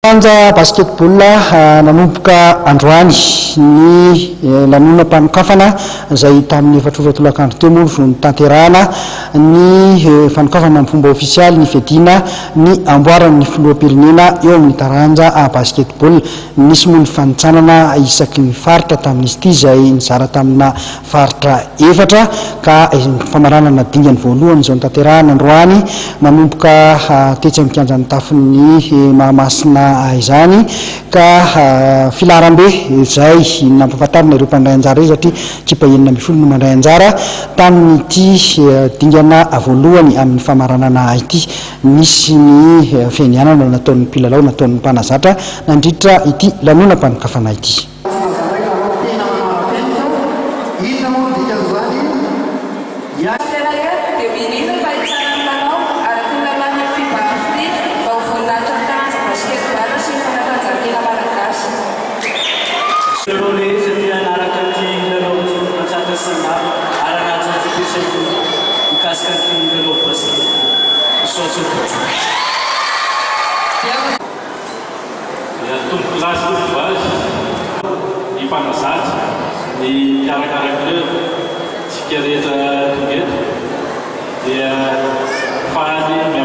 Taranja basketball, nanomboka androany ny lanonam-panokafana izay tamin'ny 4 ora tolakandro teo moa no notanterahana ny fanokafana amin'ny fomba ofisialy ny fiadiana ny amboaran'ny filoham-pirenena eo amin'ny taranja basketball. Nisy moa ny fanintsanana isaky ny faritra tamin'izy ity izay nizara tamina faritra efatra ka famaranana dingany voalohany izao notanterahana androany nanomboka tetsy amin'ny kianjan'ny tafon'ny Mahamasina izany ka filaharambe izay nampahafantarina ireo mpandray anjara ireo satria ekipa 16 no mandray anjara tamin'ity dingana voalohany amin'ny famaranana ity. Nisy ny fianianana nataon'ny mpilalao nataon'ny mpanazatra nandritra ity lanonam-panokafana ity. Tsy nazavaina anao tena manara-penitra, inona moa no dikan'izany? Tena ela dia mirindra fa hitsara ny lalao araka ny lalàn'ny FIBA Afrika mba ho voninahitry ny taranja basketball sy ny fanatanjahantena malagasy. Ireo rehetra te hanaraka ity lalao ity antsaka sy andava ary hanaja ny fepetra mikasika ity lalao basket ity. Misaotra tompoko. Dia tompokolahy sy tompokovavy, ny mpanazatra, ny mpikarakara club, tsika rehetra tonga eto dia faly.